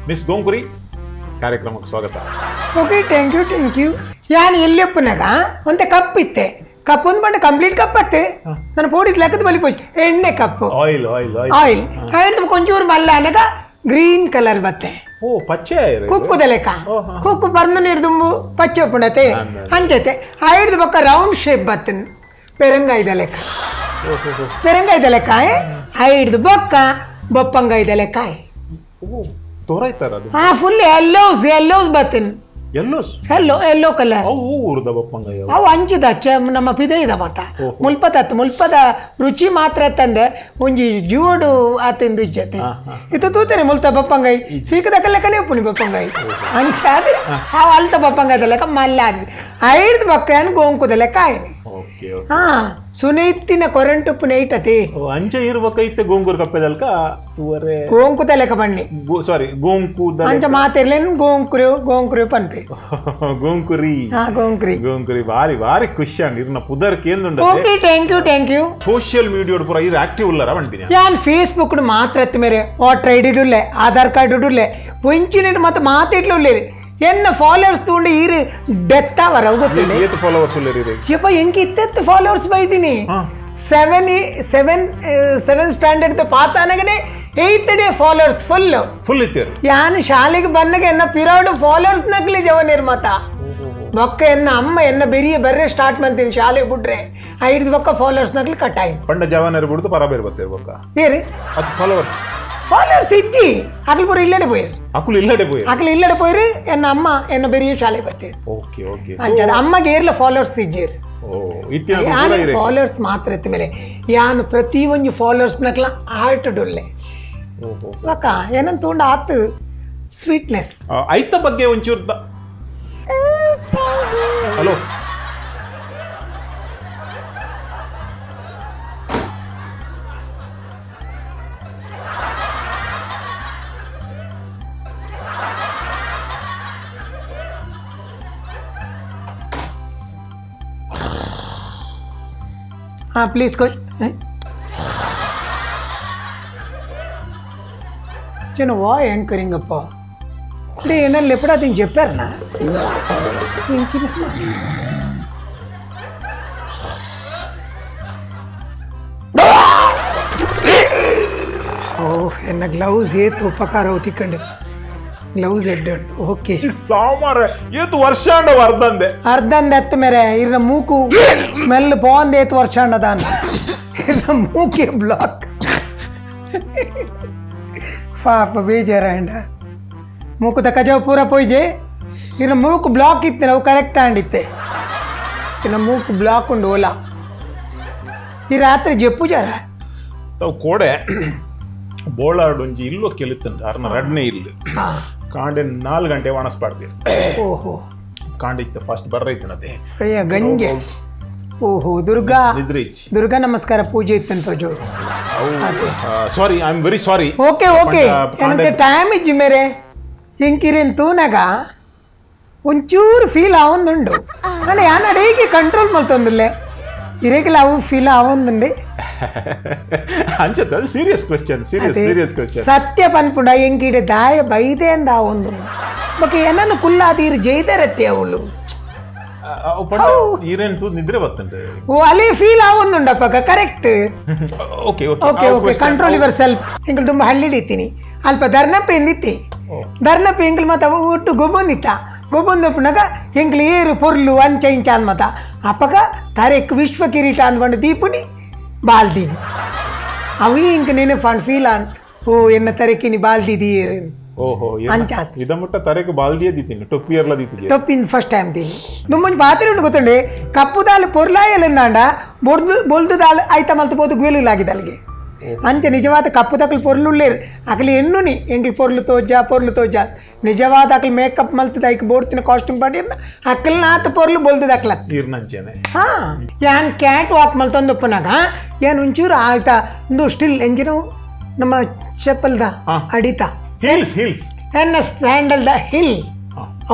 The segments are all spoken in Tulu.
ಮಿಸ್ ಗೋಂಕುರಿ ಕಾರ್ಯಕ್ರಮಕ್ಕೆ ಸ್ವಾಗತ. Okay, thank you thank you. ಯಾನ್ ಎಲ್ಲಿಪ್ಪನಾಗ ಒಂತೆ ಕಪ್ ಇತ್ತೆ, ಕಪ್ ಒಂದು ಬಂಡ ಕಂಪ್ಲೀಟ್ ಕಪ್ ಅತ್ತೆ ನಾನು ಪೋಡಿದ್ ಲೆಕ್ಕದ ಬಲಿ ಪೋಚ್ ಎಣ್ಣೆ cup oil oil oil oil Konchur ಮಲ್ಲ ಅನಗ ಗ್ರೀನ್ ಕಲರ್ ಬತ್ತೆ. ಓ ಪಚ್ಚೆ ಕುಕ್ಕುದ ಲೆಕ್ಕ ಕುಕ್ಕು ಬಂದು ನೀರು ದುಂಬು ಪಚ್ಚೆ ಉಪ್ಪುಂಡತೆ ಅಂಚತೆ ಐದು ಬೊಕ್ಕ ರೌಂಡ್ ಶೇಪ್ ಬತ್ತನ್ ಪೆರಂಗಾಯ್ದ ಲೆಕ್ಕ ಪೆರಂಗಾಯ್ದ ಲೆಕ್ಕ ಐದು ಬೊಕ್ಕ ಬೊಪ್ಪಂಗಾಯ್ದ ಲೆಕ್ಕ. ಹಾ ಫುಲ್ ಎಲ್ಲೋಸ್ ಎಲ್ಲೋಸ್ ಬತ್ತನ್ ಎಲ್ಲೋಸ್ ಎಲ್ಲೋ ಎಲ್ಲೋ ಕಲರ್. ಅವು ಊರ್ದ ಬೊಪ್ಪಂಗಾಯಿ ಅವು ಅಂಚಿದ ನಮ್ಮ ಪಿದೈದ ಮಾತ ಮುಲ್ಪದ ಮುಲ್ಪದ ರುಚಿ ಮಾತ್ರ ತಂದೆ ಒಂಜಿ ಜೋಡು ಆತಿಂದು ಇಜ್ಜತೆ ಇದು ತೂತೇನೆ ಮುಲ್ತ ಬೊಪ್ಪಂಗಾಯಿ ಸೀಕದ ಕಲ್ಲೆ ಉಪ್ಪುನಿ ಬೊಪ್ಪಂಗಾಯಿ ಅಂಚಾದ ಅವು ಅಲ್ತ ಬೊಪ್ಪಂಗಾಯ್ದ ಲೆಕ್ಕ ಮಲ್ಲ ಆದ ಐದು ಬೊಕ್ಕ ಗೋಂಕುದ ಲೆಕ್ಕ ಆಯ್ನಿ. ಹಾ ಸುನೈತಿನ ಕೊರಂಟುಪ್ಪು ನೈಟತೆ ಅಂಚೆ ಇರ್ಬೇಕೈತೆ ಗೋಂಗೂರ್ ಕಪ್ಪೆದಲ್ಕ ತೂವರೆ ಗೋಂಕುದ ಲೆಕ್ಕ ಬಣ್ಣಿ ಸಾರಿ ಗೋಂಕು ಅಂಚ ಮಾತಿರ್ಲೇನು ಗೋಂಕುರು ಗೋಂಕುರು ಪನ್ಪೆ ಗೋಂಕುರಿ. ಹಾ ಗೋಂಕುರಿ ಗೋಂಕುರಿ ಬಾರಿ ಬಾರಿ ಖುಷಿ ಅಂಡ್ ಇರ್ನ ಪುದರ್ ಕೇಂದ್ರ. Okay thank you thank you. Social media ಪೂರ ಇದು ಆಕ್ಟಿವ್ ಉಲ್ಲರ ಬಂದಿನಿ ಯಾನ್ ಫೇಸ್ಬುಕ್ ಮಾತ್ರ ಎತ್ತ ಮೇರೆ ವೋಟರ್ ಐಡಿ ಉಲ್ಲೆ ಆಧಾರ್ ಕಾರ್ಡ್ ಉಲ್ಲೆ ಪೊಂಚಿನ ಮತ್ತೆ ಮಾತಿಡ್ಲು ಉಲ್ಲೆ ಎನ್ನ ಫಾಲೋವರ್ಸ್ ತಗೊಂಡು ಈರು ಡೆತ್ ಅವರ ಗೊತ್ತಿಲ್ಲ. ಏತ್ ಫಾಲೋವರ್ಸ್ ಉಲ್ಲೇರಿ ಯಪ್ಪ ಎಂಕ ಇತ್ತೆತ್ತು ಫಾಲೋವರ್ಸ್ ಬೈದಿನಿ 7 7 7 ಸ್ಟ್ಯಾಂಡರ್ಡ್ ಪಾತಾನಗನೆ 8th day followers full full ಇತ್ತೇರು. ಯಾನ್ ಶಾಲೆಗೆ ಬಂದಾಗ ಎನ್ನ ಪಿರಾಡು ಫಾಲೋವರ್ಸ್ ನಗಲಿ ಜವ ನಿರ್ಮಾತ ಬೊಕ್ಕ ಎನ್ನ ಅಮ್ಮ ಎನ್ನ ಬೆರಿಯ ಬರ್ರೆ ಸ್ಟಾರ್ಟ್ ಮಾಡ್ತೀನಿ ಶಾಲೆಗೆ ಬಿಡ್ರೆ ಐದು ಬೊಕ್ಕ ಫಾಲೋವರ್ಸ್ ನಗಲಿ ಕಟ್ಟಾಯಿ ಪಂಡ ಜವನರು ಬಿಡ್ದು ಪರಬೇರು ಬತ್ತೇರು ಬೊಕ್ಕ ಏರಿ ಅದು ಫಾಲೋವರ್ಸ್ ಫಾಲೋವರ್ಸ್ ಇಜ್ಜಿ ಅಕಲ್ ಪೂರ ಇಲ್ಲಡೆ ಪೋಯಿರು ಅಕುಲು ಇಲ್ಲಡೆ ಪೋಯಿರು ಅಕಲ್ ಇಲ್ಲಡೆ ಪೋಯಿರು ಎನ್ನ ಅಮ್ಮ ಎನ್ನ ಬೆರಿಯ ಶಾಲೆಗೆ ಬತ್ತೇರು. ಓಕೆ ಓಕೆ ಅಂಚದ ಅಮ್ಮಗೆ ಏರ್ಲ ಫಾಲೋವರ್ಸ್ ಇಜ್ಜೇರು ಫಾಲೋವರ್ಸ್ ಮಾತ್ರ ಎತ್ತ ಮೇಲೆ ಯಾನು ಪ್ರತಿ ಒಂದು ಫಾಲೋವರ್ಸ್ ನಕಲ ಆರ್ಟ್ ಡೊಲ್ಲೆ ಬೊಕ್ಕ ಏನಂತ ತಗೊಂಡು ಆತು ಸ್ವೀಟ್ನೆಸ್ ಐತ ಬಗ್ಗೆ ಒಂಚೂರು. ಹಲೋ हाँ प्लीज कोच చిన్న వా యాంకరింగ్ అప్ప అంటే ఏమన్నా ఎప్పుడు అతను చెప్పారనా ఓ ఎన్న గ్లౌస్ ఏత్ ఉపకార అవుతికండి ಗ್ಲೌಸ್ ಎಡ್ಡು ಓಕೆ ಸಾಮಾರ ಏತು ವರ್ಷ ಅಂಡ ಅರ್ಧಂದೆ ಅರ್ಧಂದೆ ಅತ್ತ ಮೇರೆ ಇರ್ನ ಮೂಕು ಸ್ಮೆಲ್ ಬಾಂದ್ ಏತು ವರ್ಷ ಅಂಡದಾನ ಇರ್ನ ಮೂಕೆ ಬ್ಲಾಕ್ ಪಾಪ ಬೇಜಾರ ಅಂಡ ಮೂಕು ತಕ್ಕ ಪೂರ ಪೋಯ್ಜೆ ಇರ್ನ ಮೂಕು ಬ್ಲಾಕ್ ಇತ್ತು ನಾವು ಕರೆಕ್ಟ್ ಅಂಡಿತ್ತೆ ಇನ್ನ ಮೂಕು ಬ್ಲಾಕ್ ಉಂಡು ಓಲಾ ಈ ರಾತ್ರಿ ಜಪ್ಪು ಜಾರ ತಾವು ಕೋಡೆ ಬೋಳಾಡೊಂಜಿ ಇಲ್ಲೋ ಕೆಲಿತಂಡ ಅರ್ನ ರಡ್ನೆ ಇಲ್ಲ ಕಾಂಡೆ 4 ಗಂಟೆ ವಾಣಸ್ ಪಾಡ್ತೀರಿ. ಓಹೋ ಕಾಂಡೆ ಇತ್ತ ಫಸ್ಟ್ ಬರ್ರೈತನತೆ ಅಯ್ಯ ಗಂಗೆ. ಓಹೋ ದುರ್ಗಾ ದುರ್ಗಾ ನಮಸ್ಕಾರ ಪೂಜೆ ಇತ್ತಂತ ಜೋರು. Sorry I am very sorry. Okay okay ನನಗೆ ಟೈಮ್ ಇಜ್ಜಿ ಮೇರೆ ಎಂಕಿರೇನು ತೂನಾಗ ಒಂಚೂರು ಫೀಲ್ ಆವೊಂದುಂಡು ನಾನು ಯಾನ್ ಅಡೇಗೆ ಕಂಟ್ರೋಲ್ ಮಲ್ತೊಂದಿಲ್ಲೆ ಇರೇಗಿಲ್ಲ ಅವು feel ಆವೊಂದುಂಡೆ ಅಂಚತ serious question serious serious question. ಸತ್ಯ ಪನ್ಪುಂಡ ಎಂಕಿಡೆ ದಾಯ ಬೈದೆ ಅಂದ ಆವೊಂದುಂಡು ಬೊಕ ಏನನ್ನು ಕುಲ್ಲಾದೀರು ಜೈದರತ್ತೆ ಅವಳು ಈರೇನು ತೂ ನಿದ್ರೆ ಬತ್ತಂಡೆ. ಓ ಅಲ್ಲಿ ಫೀಲ್ ಆವೊಂದುಂಡಪ್ಪ correct. Okay okay okay control yourself. ಎಂಕಲ್ ತುಂಬ ಹಳ್ಳಿಡಿತ್ತೀನಿ ಅಲ್ಪ ಧರ್ನಪ್ಪ ಎಂದಿತ್ತಿ ಧರ್ನಪ್ಪ ಎಂಕಲ್ ಮತ್ತೆ ಅವು ಒಟ್ಟು ಗೊಬ್ಬೊಂದಿತ್ತ ಗೊಬ್ಬೊಂದಪ್ಪನಾಗ ಎಂಕಲ್ ಏರು ಪೊರ್ಲು ಅಂಚ ಇಂಚ ಅಂದ್ ಮತ ಅಪ್ಪಗ ತರೆಕ್ ವಿಶ್ವ ಕಿರೀಟ ಅಂದ್ಕೊಂಡು ದೀಪುನಿ ಬಾಲ್ದೀನಿ ಅವಿ ಇಂಕ ನೆನೆ fund feel on ಓ ಎನ್ನ ತರೆಕಿನಿ ಬಾಲ್ದಿದಿ ಏರು ಓಹೋ ಅಂಚಾತ್ ಇದ ಮುಟ್ಟ ತರೆಕ್ ಬಾಲ್ದಿಯೇ ದೀತೀನಿ ಟೊಪ್ಪಿ ಎರ್ಲ ದೀತಿಗೆ ಟೊಪ್ಪಿನ ಫಸ್ಟ್ ಟೈಮ್ ದೀನಿ ದುಮ್ಮಂಜಿ ಪಾತ್ರೆ ಉಂಡು ಗೊತ್ತುಂಡೆ ಕಪ್ಪು ದಾಲ್ ಪೊರ್ಲಾಯಲೆಂದಾಂಡ ಬೊಡ್ದು ಬೊಲ್ದು ದಾಲ್ ಐತ ಮಲ್ತು ಪೋದು ಗುವೆಲುಲಾಗಿದೆ ಅಲ್ಲಿಗೆ ಅಂಚೆ ನಿಜವಾದ ಕಪ್ಪು ತಕಲ್ ಪೊರ್ಲುಳ್ಳೇರು ಅಕಲಿ ಎನ್ನುನಿ ಎಂಕಲ್ ಪೊರ್ಲು ತೋಜ ಪೊರ್ಲು ತೋಜ ನಿಜವಾದ ಅಕಲ್ ಮೇಕಪ್ ಮಲ್ತದ ಐಕ್ ಬೋಡ್ತಿನ ಕಾಸ್ಟ್ಯೂಮ್ ಪಾಡಿ ಅಕಲ್ ನಾತ ಪೊರ್ಲು ಬೊಲ್ದು ಅಕ್ಲ ಈರ್ನಂಚೆನೆ. ಹಾ ಯಾನ್ ಕ್ಯಾಟ್ ವಾಕ್ ಮಲ್ತೊಂದಪ್ಪನಾಗ ಯಾನ್ ಒಂಚೂರು ಆಯ್ತಾ ಒಂದು ಸ್ಟಿಲ್ ಎಂಜಿನ ನಮ್ಮ ಚಪ್ಪಲ್ದ ಅಡಿತ ಹೀಲ್ಸ್ ಹೀಲ್ಸ್ ಎನ್ನ ಸ್ಯಾಂಡಲ್ದ ಹಿಲ್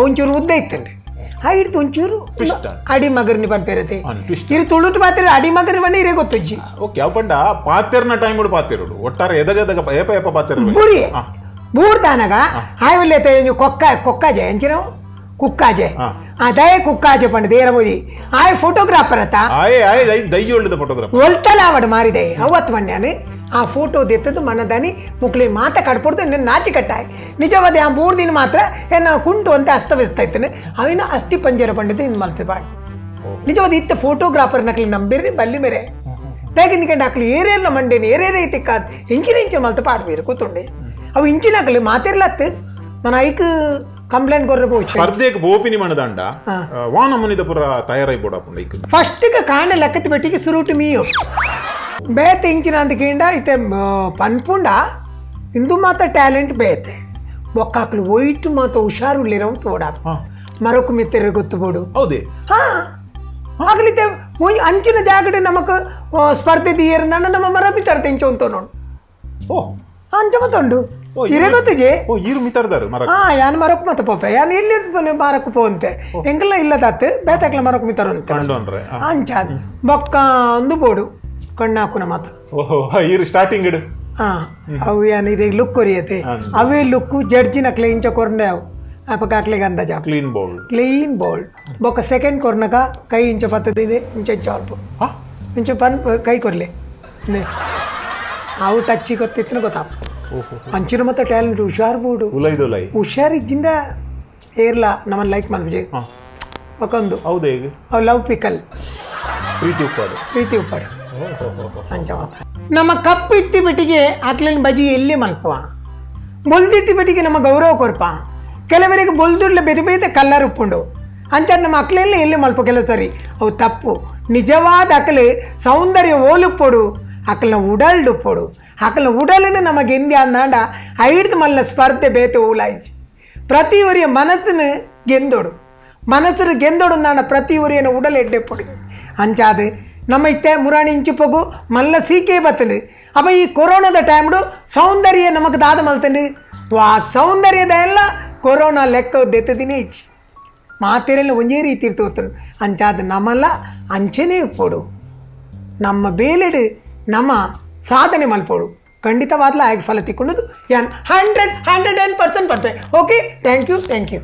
ಒಂಚೂರು ಉದ್ದ ಇತ್ತಂడి ಆ ಹಿಡ್ದು ಒಂಚೂರು ಅಡಿ ಮಗರ್ನಿ ಪನ್ಪೇರತೆ ಇರು ತುಳುಟು ಪಾತ್ರೆ ಅಡಿ ಮಗರ್ನಿ ಬಣ್ಣ ಇರೇ ಗೊತ್ತುಜ್ಜಿ. ಓಕೆ ಅವು ಪಂಡ ಪಾತೆರ್ನ ಟೈಮ್ ಪಾತೆರುಡು ಒಟ್ಟಾರೆ ಎದಗ ಎದಗ ಏಪ ಏಪ ಪಾತೆರು ಬುರಿ ಬೂರ್ದಾನಗ ಆಯ್ವಲ್ಲೇತ ಕೊಕ್ಕ ಕೊಕ್ಕಾಜೆ ಎಂಚಿನ ಕುಕ್ಕಾಜೆ ಆ ದಯ ಕುಕ್ಕಾಜೆ ಪಂಡ ದೇರ ಮೋದಿ ಆಯ್ ಫೋಟೋಗ್ರಾಫರ್ ಅತ್ತ ಆಯ್ ಆಯ್ ದಯ್ಯ ಫೋಟೋಗ್ರಾಫರ್ ಒಲ್ತಲ ಅವಡು ಮಾರಿದೆ ಅವತ್ತು ಮನ್ಯಾನೆ ಆ ಫೋಟೋ ದೆತ್ತದು ಮನದಾನಿ ಮುಕ್ಲಿ ಮಾತ ಕಡ್ಪಡ್ದು ಎನ್ನ ನಾಚಿ ಕಟ್ಟಾಯ್ ನಿಜವಾದ ಆ 3 ದಿನ ಮಾತ್ರ ಎನ್ನ ಕುಂಟು ಅಂತ ಅಸ್ತವ್ಯಸ್ತ ಇತ್ತೇನೆ ಅವಿನ ಅಸ್ಥಿ ಪಂಜರ ಪಂಡಿತ ಇನ್ ಮಲ್ತೆ ಬಾಡ್ ನಿಜವಾದ ಇತ್ತ ಫೋಟೋಗ್ರಾಫರ್ ನಕಲಿ ನಂಬಿರ್ರಿ ಬಲ್ಲಿ ಮೇರೆ ತೇಗಿಂದಿకంಡು ಅಕ್ಲಿ ಏರೇರ್ನ ಮಂಡೇನಿ ಏರೇರೇ ತಿಕ್ಕಾದ್ ಇಂಚಿನ ಇಂಚಿನ ಮಲ್ತ ಪಾಡ್ಬೀರು ಕೂತುಂಡೆ ಅವು ಇಂಚಿನ ಅಕ್ಲಿ ಮಾತಿರ್ಲತ್ತು ನಾನು ಐಕ್ ಕಂಪ್ಲೇಂಟ್ ಕೊರ್ರೆ ಪೋಚು ಸ್ಪರ್ಧೆಗೆ ಬೋಪಿನಿ ಮಣದಂಡ ವಾನಮನಿದ ಪುರ ತಯಾರಾಗಿ ಬೋಡಾಪುಂಡ ಐಕ್ ಫಸ್ಟ್ಗೆ ಕಾಂಡ ಲೆಕ್ಕದ ಬೆಟ್ಟಿಗೆ ಸುರುಟು ಮೀಯು ಬೇತೆ ಇಂಚಿನ ಅಂದಕೇಂಡ ಇತ್ತೆ ಪನ್ಪುಂಡ ಇಂದು ಮಾತ ಟ್ಯಾಲೆಂಟ್ ಬೇತೆ ಬೊಕ್ಕಾಕ್ಲು ಒಯ್ಟು ಮಾತ ಹುಷಾರು ಉಳ್ಳಿರೋ ತೋಡ ಮರಕು ಮಿತ್ತೆರೆ ಗೊತ್ತು ಬೋಡು ಹೌದೇ ಹಾ ಆಗಲಿತ್ತೆ ಅಂಚಿನ ಜಾಗಡೆ ನಮಕ್ ಸ್ಪರ್ಧೆ ದಿಯರ್ನ ನಮ್ಮ ಮರ ಮಿತ್ತರ್ ತೆಂಚ ಅಂತ ನೋಡು ಓ ಅಂಚ ಮತ್ತುಂಡು ಇರೇ ಗೊತ್ತಿಜೆ ಓ ಈರು ಮಿತ್ತರ್ದಾರು ಮರ ಹಾ ಯಾನ್ ಮರಕ್ ಮತ್ತ ಪೋಪೆ ಯಾನ್ ಎಲ್ಲಿ ಮರಕ್ ಪೋಂತೆ ಎಂಕಲ್ಲ ಇಲ್ಲದಾತ್ ಬೇತಾಕ್ಲ ಮರಕ್ ಮಿತ್ತರ್ ಅಂತ ಅಂಚ ಬೊಕ್ಕ ಒಂದು ಬೋಡು ಕಣ್ಣಾಕುನ ಮಾತ ಓಹೋ ಈರು ಸ್ಟಾರ್ಟಿಂಗ್ ಇಡು ಹಾ ಅವು ಯಾನ್ ಇದೆ ಲುಕ್ ಕೊರಿಯತೆ ಅವೇ ಲುಕ್ ಜಡ್ಜಿನ ಕ್ಲೀನ್ ಇಂಚ ಕೊರ್ನೆ ಅವು ಅಪಕ ಅಕ್ಲಿಗೆ ಅಂದಾಜ clean bowled clean bowled ಬೊಕ್ಕ ಸೆಕೆಂಡ್ ಕೊರ್ನಕ ಕೈ ಇಂಚ ಪತ್ತದಿದೆ ಇಂಚ ಚಾಲ್ಪು ಇಂಚ ಪನ್ ಕೈ ಕೊರ್ಲೆ ಅವು ಟಚ್ಚಿ ಗೊತ್ತಿತ್ತು ಗೊತ್ತಾಪ ಅಂಚಿನ ಮತ್ತೆ ಟ್ಯಾಲೆಂಟ್ ಹುಷಾರ್ ಬೋಡು ಹುಷಾರ್ ಇಜ್ಜಿಂದ ಏರ್ಲ ನಮ್ಮನ್ನ ಲೈಕ್ ಮಲ್ಪಜೆ ಒಕ್ಕೊಂದು ಹೌದೇ ಅವು ಲವ್ ಪಿಕಲ್ ಪ್ರೀತಿ ಉಪ್ಪಾಡು ಪ್ರೀತಿ ಉಪ್ಪಾಡು ಅಂಚ ಮಾತ ನಮ್ಮ ಕಪ್ಪು ಇತ್ತಿ ಬಿಟ್ಟಿಗೆ ಆಕ್ಲಿನ ಬಜಿ ಎಲ್ಲಿ ಮಲ್ಪವ ಬೊಲ್ದಿತ್ತಿ ಬಿಟ್ಟಿಗೆ ನಮ್ಮ ಗೌರವ ಕೊರ್ಪ ಕೆಲವರಿಗೆ ಬೊಲ್ದುಡ್ಲೆ ಬೇರೆ ಬೇರೆ ಕಲ್ಲರ್ ಉಪ್ಪುಂಡು ಅಂಚ ನಮ್ಮ ಅಕ್ಲೆಲ್ಲ ಎಲ್ಲಿ ಮಲ್ಪ ಕೆಲವು ಸರಿ ಅವು ತಪ್ಪು ನಿಜವಾದ ಅಕಲೆ ಸೌಂದರ್ಯ ಓಲುಪ್ಪೊಡು ಅಕಲ್ನ ಉಡಲ್ಡುಪ್ಪೊಡು ಅಕಲ್ನ ಉಡಲನ್ನು ನಮಗೆ ಎಂದಿ ಅಂದಾಂಡ ಐಡ್ದು ಮಲ್ಲ ಸ್ಪರ್ಧೆ ಬೇತೆ ಊಲಾಯ್ಚಿ ಪ್ರತಿ ಊರಿಯ ಮನಸ್ಸನ್ನು ಗೆಂದೋಡು ಮನಸ್ಸನ್ನು ಗೆಂದೋಡು ಅಂದಾಂಡ ಪ್ರತಿ ಊರಿಯನ್ನು ಉಡಲ್ ಎಡ್ಡೆಪ್ಪೊಡು ಅಂಚಾದ ನಮ್ಮ ಇತ್ತೆ ಮುರಾಣಿ ಇಂಚಿಪೊಗು ಮಲ್ಲ ಸೀಕೆ ಬತ್ತಂಡು ಅಪ್ಪ ಈ ಕೊರೋನಾದ ಟೈಮ್ಡು ಸೌಂದರ್ಯ ನಮಗೆ ದಾದ ಮಲ್ತಂಡು ವಾ ಸೌಂದರ್ಯದ ಎಲ್ಲ ಕೊರೋನಾ ಲೆಕ್ಕ ದೆತ್ತದಿನೇ ಇಚ್ಚಿ ಮಾತೆರೆಲ್ಲ ಒಂದೇ ರೀತಿ ಇರ್ತೋತನು ಅಂಚಾದ ನಮ್ಮಲ್ಲ ಅಂಚೆನೇ ಇಪ್ಪೋಡು ನಮ್ಮ ಬೇಲೆಡು ನಮ್ಮ ಸಾಧನೆ ಮಲ್ಪೋಡು ಖಂಡಿತವಾದ್ಲ ಆಗಿ ಫಲ ತಿಕ್ಕೊಂಡದು ಯಾನ್ 100% ಪಡ್ತೆ. Okay, thank you, thank you,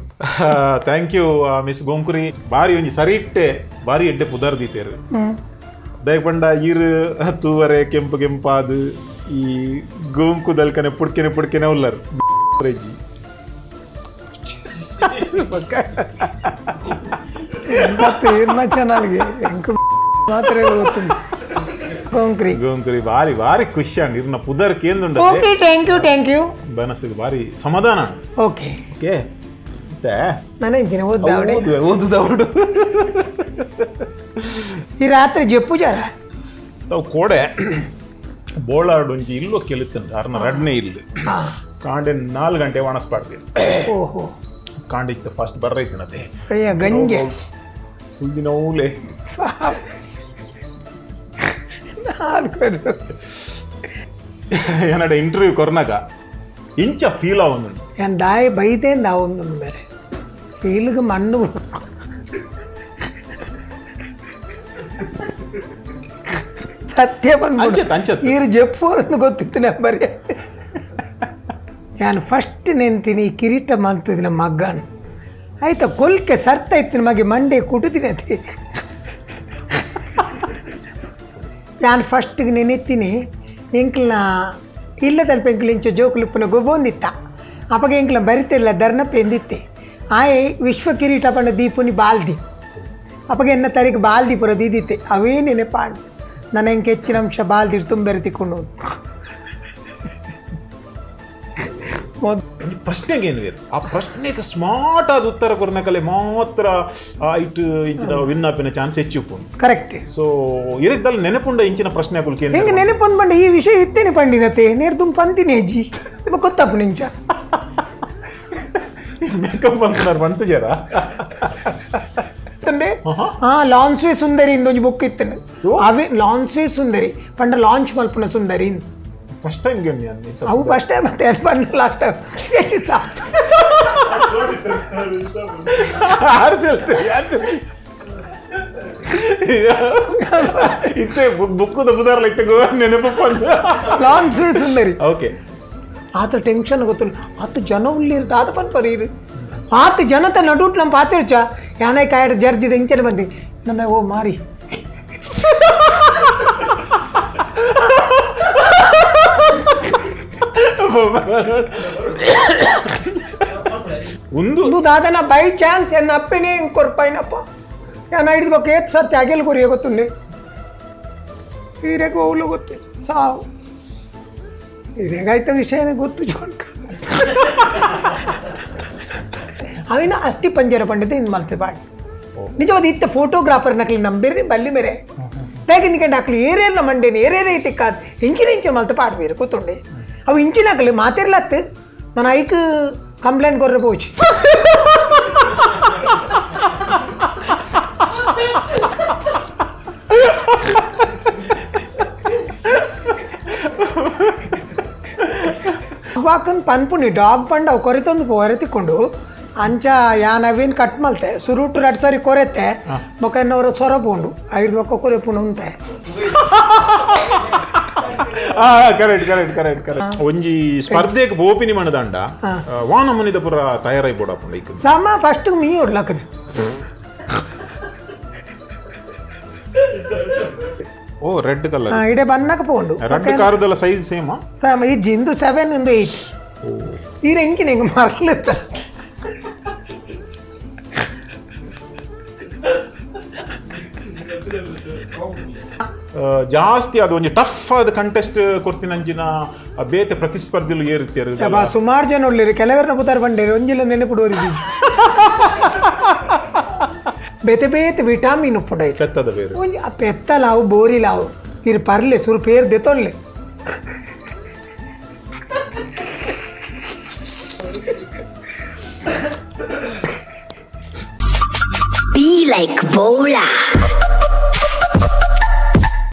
thank you miss Gonkuri. ಬಾರಿ ಒಂಜಿ ಸರಿ ಇಟ್ಟೆ ಬಾರಿ ಎಡ್ಡೆ ಪುದರ್ ದೀತೇರು ದಯಪಂಡ ಈರು ತೂವರೆ ಕೆಂಪು ಕೆಂಪಾದು ಈ ಗೋಂಕು ದಲ್ಕನೆ ಪುಡ್ಕೆನೆ ಪುಡ್ಕೆನೆ ಉಲ್ಲರು ರೆಜ್ಜಿ ಮಾತ್ರ ಗೋಂಕ್ರಿ ಗೋಂಕ್ರಿ ಬಾರಿ ಬಾರಿ ಖುಷಿ ಅಂಡ್ ಇರ್ನ ಪುದರ್ ಕೇಂದ್ರ. Okay, thank you, thank you. ಬನಸಿಗೆ ಬಾರಿ ಸಮಾಧಾನ. ಓಕೆ ಓಕೆ ನಾನು ಇಂಚಿನ ಓದುದವಡು ಈ ರಾತ್ರಿ ಜಪ್ಪು ಜರ ತಾವು ಕೋಡೆ ಬೋಳಾರ್ಡೊಂಜಿ ಇಲ್ಲೋ ಕೆಲಿತಂಡ ಅರ್ನ ರಡ್ನೆ ಇಲ್ಲಿ ಕಾಂಡೆ 4 ಗಂಟೆ ಒಣಸ್ಪಾಡ್ತೀನಿ. ಓಹೋ, ಕಾಂಡೆ ಇತ್ತು ಫಸ್ಟ್ ಬರ್ರೈತಿನತೆ ಗಂಜೆ ಹುಲ್ಲಿನ ಊಲೆ ಏನಡ ಇಂಟರ್ವ್ಯೂ ಕೊರ್ನಾಗ ಇಂಚ ಫೀಲ್ ಆವೊಂದು ಏನು ದಾಯ ಬೈದೆ ನಾವು ಬೇರೆ ಫೀಲ್ಗೆ ಮಣ್ಣು ಸತ್ಯ ಬಂದು ನೀರು ಜಪ್ಪು ಅಂತ ಗೊತ್ತಿತ್ತು ನಂಬರಿ. ನಾನು ಫಸ್ಟ್ ನೆಂತೀನಿ ಕಿರೀಟ ಮಾಡ್ತಿದ್ದೆ ನಮ್ಮ ಮಗ್ಗನ ಆಯ್ತಾ ಕೊಲ್ಕೆ ಸರ್ತ ಇತ್ತು ನಮಗೆ ಮಂಡೆ ಕುಟುದಿನ ಅತಿ. ನಾನು ಫಸ್ಟಿಗೆ ನೆನೆತ್ತೀನಿ ಎಂಕ್ಲನ ಇಲ್ಲದಲ್ಪ ಎಂಕ್ಲ ಇಂಚ ಜೋಕುಲುಪ್ಪನ ಗೊಬ್ಬೊಂದಿತ್ತ ಅಪ್ಪಗ ಎಂಕ್ಲ ಬರಿತಿಲ್ಲ ದರ್ನಪ್ಪ ಎಂದಿತ್ತೆ ಆಯ್ ವಿಶ್ವ ಕಿರೀಟ ಪಂಡ ದೀಪುನಿ ಬಾಲ್ದಿ ಅಪ್ಪಗ ಎನ್ನ ತಾರೀಕು ಬಾಲ್ದಿ ಪುರ ದೀದಿತ್ತೆ ಅವೇ ನೆನೆಪಾಂಡು ನನ್ನ ಎಂಕೆ ಹೆಚ್ಚಿನ ಅಂಶ ಬಾಲ್ದಿರು ತುಂಬೆರತಿಕೊಂಡು ಪ್ರಶ್ನೆಗೆ ಏನು ಆ ಪ್ರಶ್ನೆಗೆ ಸ್ಮಾರ್ಟ್ ಆದ ಉತ್ತರ ಕೊರ್ನಕಲೆ ಮಾತ್ರ ಇಟ್ಟು ಇಂಚಿನ ವಿನ್ ಆಪಿನ ಚಾನ್ಸ್ ಹೆಚ್ಚು. ಕರೆಕ್ಟ್. ಸೊ ಇರದಲ್ಲಿ ನೆನಪುಂಡ ಇಂಚಿನ ಪ್ರಶ್ನೆ ಹಾಕುಲ್ಕೆ ಹಿಂಗೆ ನೆನಪೊಂದು ಬಂಡ ಈ ವಿಷಯ ಇತ್ತೇನೆ ಪಂಡಿನತೆ ನೇರು ತುಂಬ ಪಂತಿನಿ ಅಜ್ಜಿ ಗೊತ್ತಪ್ಪ ನಿಂಚ ಮೇಕಪ್ ಅಂತಾರೆ ಬಂತು ಜರ ಹಾ ಲಾನ್ಸ್ವೇ ಸುಂದರಿ ಇಂದೊಂಜಿ ಬುಕ್ ಇತ್ತೇನೆ ಅವೇ ಲಾನ್ಸ್ವೇ ಸುಂದರಿ ಪಂಡ ಲಾಂಚ್ ಮಲ್ಪುನ ಸುಂದರಿ first time game ಅವು ಫಸ್ಟ್ ಟೈಮ್ ಮತ್ತೆ ಪಂಡ ಲಾಸ್ಟ್ ಟೈಮ್ ಹೆಚ್ಚು ಸಾಕು. ಇತ್ತೆ ಬುಕ್ಕುದ ಬುದಾರ್ಲ ಇತ್ತೆ ಗೋವಾ ನೆನಪು ಲಾನ್ಸ್ವೇ ಸುಂದರಿ. ಓಕೆ, ಆತ ಟೆನ್ಷನ್ ಗೊತ್ತಿಲ್ಲ ಆತ ಜನ ಉಳ್ಳಿರ್ತ ಆತ ಪನ್ಪರಿ ಇರು ಆತ ಜನತ ನಡುಟ್ ನಮ್ಮ ಪಾತಿರ್ಚ ಯಾನೇ ಕಾಯಡ್ ಜರ್ಜಿಡ್ ಇಂಚನೆ ಬಂದು ನಮ್ಮ ಓ ಮಾರಿ ಒಂದು ದಾದನ ಬೈ ಚಾನ್ಸ್ ಎನ್ನ ಅಪ್ಪನೇ ಹಿಂಗೆ ಕೊರ್ಪಾಯಿನಪ್ಪ ಯಾನ ಹಿಡಿದ್ಬೇಕು ಏತ್ ಸರ್ತಿ ಅಗೆಲ್ ಕೊರಿಯ ಗೊತ್ತುಂಡೆ ಹೀರೆಗೆ ಹೋಗ್ಲು ಗೊತ್ತು ಸಾವು ಹಿರೇಗಾಯ್ತ ವಿಷಯನೇ ಗೊತ್ತು ಜೋಡ್ಕ ಅವಿನ ಅಸ್ಥಿ ಪಂಜರ ಪಂಡಿತ ಇಂದು ಮಲ್ತೆ ಬಾಡಿ ನಿಜವಾದ ಇತ್ತ ಫೋಟೋಗ್ರಾಫರ್ ನಕಲಿ ನಂಬಿರಿ ಬಲ್ಲಿ ಮೇರೆ ಯಾಕೆ ಅಕ್ಲಿ ಏರೇರ್ನ ಮಂಡೇನಿ ಏರೇರೇ ಐತಿ ಕಾದ್ ಇಂಚಿನ ಇಂಚಿನ ಮಲ್ತೆ ಪಾಡ್ಬೇರು ಕೂತುಂಡೆ ಅವು ಇಂಚಿನ ಹಾಕಲಿ ಮಾತಿರ್ಲತ್ತು ನಾನು ಐಕ್ ಕಂಪ್ಲೇಂಟ್ ಕೊರ್ರೆ ಪೋಚಿ ವಾಕನ್ ಪನ್ಪುನಿ ಡಾಗ್ ಪಂಡ ಅವು ಕೊರೆತೊಂದು ಪೋರೆ ತಿಕ್ಕೊಂಡು ಅಂಚ ಯಾನ್ ಅವೇನು ಕಟ್ ಮಲ್ತೆ ಸುರುಟು ರಡ್ ಸರಿ ಕೊರೆತೆ ಬೊಕ ಎನ್ನವರ ಸೊರ ಪೋಂಡು ಐದು ಬೊಕ್ಕ ಕೊರೆ ಪುಂಡು ಉಂತೆ ಕರೆಕ್ಟ್ ಕರೆಕ್ಟ್ ಕರೆಕ್ಟ್ ಕರೆಕ್ಟ್ ಒಂಜಿ ಸ್ಪರ್ಧೆಗೆ ಬೋಪಿನಿ ಮಣದಂಡ ವಾನ ಮುನಿದ ಪುರ ತಯಾರಾಗಿ ಬೋಡಪ್ಪಂಡ ಇಕ್ಕ ಸಮ ಫಸ್ಟ್ ಮೀ ಹೊಡ್ಲಕ್ಕದ ಓ ರೆಡ್ ಕಲರ್ ಇಡೆ ಬನ್ನಕ ಪೋಂಡು ರೆಡ್ ಕಾರದಲ್ಲ ಸೈಜ್ ಸೇಮ್ ಸಮ ಇಜ್ಜಿ ಇಂದು 7 ಇಂದು 8 ಈರ ಇಂಕಿನ ಹಿಂಗೆ ಮರಲಿತ್ತ ಜಾಸ್ತಿ ಅದು ಒಂಜಿ ಟಫ್ ಆದ ಕಂಟೆಸ್ಟ್ ಕೊರ್ತಿನಂಚಿನ ಬೇತೆ ಪ್ರತಿಸ್ಪರ್ಧಿಲು ಏರುತ್ತಾರೆ ಸುಮಾರು ಜನ ಉಳ್ಳಿರಿ ಕೆಲವರನ್ನ ಪುತಾರ್ ಬಂಡೇರಿ ಒಂಜಿಲ್ಲ ನೆನಪುಡೋರಿ ಬೇತೆ ಬೇತೆ ವಿಟಾಮಿನ್ ಉಪ್ಪುಂಡ ಪೆತ್ತದ ಬೇರೆ ಒಂಜಿ ಆ ಪೆತ್ತ ಲಾವು ಬೋರಿ ಲಾವು ಇರು ಪರ್ಲೆ ಸುರು ಪೇರ್ ದೆತೊನ್ಲೆ Be like Bola.